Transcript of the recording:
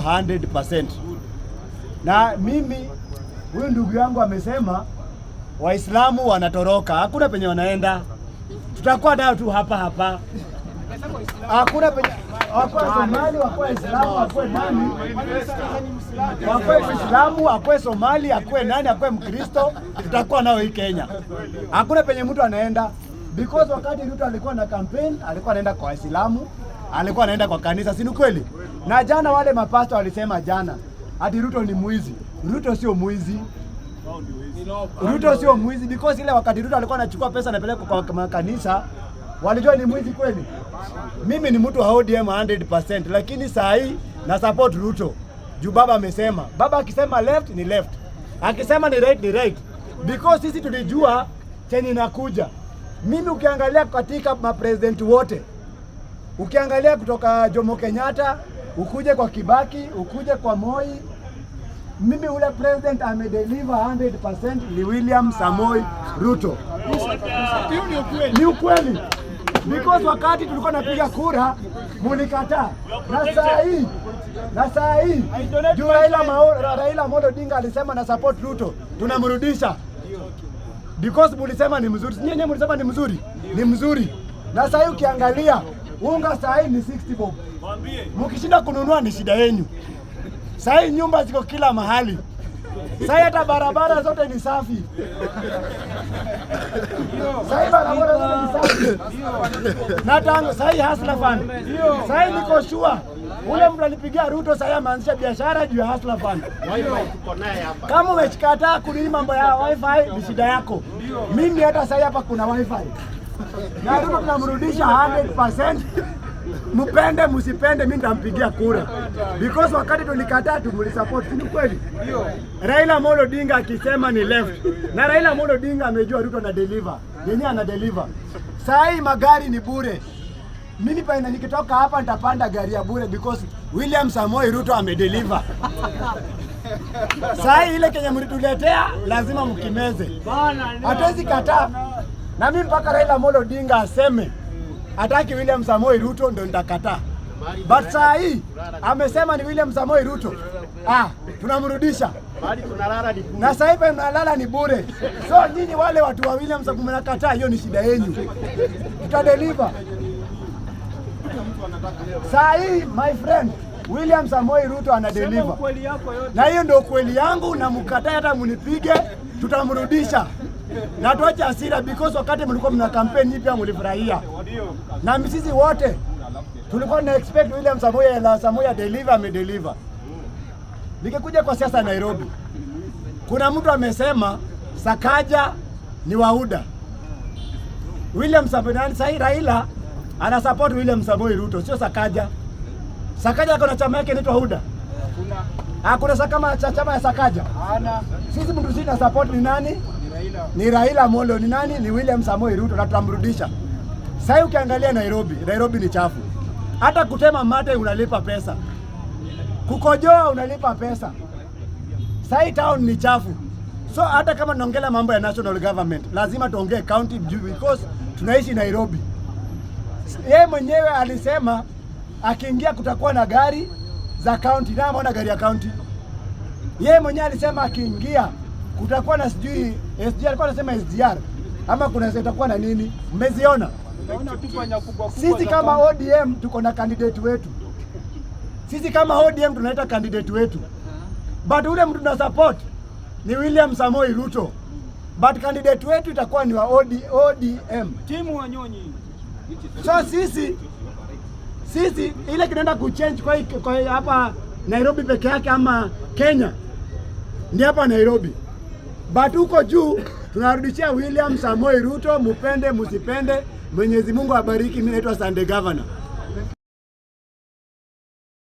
100%. Na mimi huyu ndugu yangu amesema Waislamu wanatoroka, hakuna penye wanaenda, tutakuwa nayo tu hapa hapa. Hakuna penye wakuwe Somali, wakuwe Waislamu, wakuwe nani, wakuwe Muislamu, akuwe Somali, akuwe nani, akuwe Mkristo, tutakuwa nao hii Kenya. Hakuna penye mtu anaenda because wakati Ruto alikuwa na campaign alikuwa anaenda kwa Waislamu, alikuwa anaenda kwa kanisa, si ni kweli? Na jana wale mapasto walisema jana ati Ruto ni mwizi. Ruto sio mwizi. Ruto sio mwizi because ile wakati Ruto alikuwa anachukua pesa anapeleka kwa makanisa, walijua ni mwizi kweli? Mimi ni mtu wa ODM 100%, lakini saa hii na support Ruto juu baba amesema. Baba akisema left ni left, akisema ni right ni right, because sisi tulijua chenye inakuja. Mimi ukiangalia katika mapresident wote, ukiangalia kutoka Jomo Kenyatta, ukuje kwa Kibaki, ukuje kwa Moi, mimi ule president amedeliver 100% ni William Samoei Ruto. Ni ukweli. Because wakati tulikuwa napiga kura mulikataa, na saa hii juu Raila Amolo Odinga alisema na support Ruto, tunamrudisha because mulisema ni mzuri. Nyinyi mulisema ni mzuri, ni mzuri. Na saa hii ukiangalia unga saa hii ni 60 bob, mkishinda kununua ni shida yenu. Saa hii nyumba ziko kila mahali. Saa hii hata barabara zote ni safi. Saa hii barabara zote ni safi. Na tangu saa hii Hustler Fund. Saa hii niko sure ule mtu alipigia Ruto saa hii ameanzisha biashara juu ya Hustler Fund. Kama umekataa kunini mambo ya wifi ni shida yako. Mimi hata saa hii hapa kuna wifi. Na Ruto tunamrudisha 100%. Mpende msipende, mimi nitampigia kura because wakati tulikataa tumulisupport, si ni kweli? Raila Amolo Odinga akisema ni left, na Raila Amolo Odinga amejua Ruto ana deliver, yenyewe ana deliver. Saa hii magari ni bure. Mimi pale nikitoka hapa nitapanda gari ya bure because William Samoei Ruto amedeliver. Saa hii ile Kenya mlituletea lazima mkimeze, hatuwezi kataa. Na mimi mpaka Raila Amolo Odinga aseme hataki William Samoei Ruto ndo nitakataa. But saa hii amesema ni William Samoei Ruto, ah, tunamrudisha na sasa hivi mnalala ni bure. So nyinyi wale watu wa William Samoei mnakataa, hiyo ni shida yenu. Tutadeliver. Saa hii my friend William Samoei Ruto ana deliver, na hiyo ndio kweli yangu, na mkatae hata mnipige, tutamrudisha na tuache hasira because wakati mlikuwa mna campaign hii pia mlifurahia, na sisi wote tulikuwa na expect William Samoei la Samoei deliver, amedeliver. Nikikuja kwa siasa Nairobi, kuna mtu amesema Sakaja ni wa UDA. William Samoei sasa Raila ana support William Samoei Ruto, sio Sakaja. Sakaja ako na chama yake inaitwa UDA. Hakuna kama chama ya Sakaja. Sisi mtu sisi na support ni nani? Ni Raila Amolo. Ni nani? Ni William Samoei Ruto na tutamrudisha. Sasa ukiangalia Nairobi, Nairobi ni chafu. Hata kutema mate unalipa pesa. Kukojoa unalipa pesa. Sasa town ni chafu. So hata kama tunaongelea mambo ya national government, lazima tuongee county because tunaishi Nairobi. Yeye mwenyewe alisema akiingia kutakuwa na gari za county, na ameona gari ya county. Yeye mwenyewe alisema akiingia kutakuwa na sijui SGR, alikuwa anasema SGR ama kuna itakuwa na nini? Mmeziona? Sisi kama ODM tuko na candidate wetu. Sisi kama ODM tunaita candidate wetu, but ule mtu tuna support ni William Samoei Ruto, but candidate wetu itakuwa ni wa ODM. Timu Wanyonyi. So sisi ile kinaenda kuchange kwa hapa Nairobi peke yake ama Kenya ni hapa Nairobi, but huko juu tunarudishia William Samoei Ruto. Mupende musipende, Mwenyezi Mungu abariki. Mimi naitwa Sunday Governor.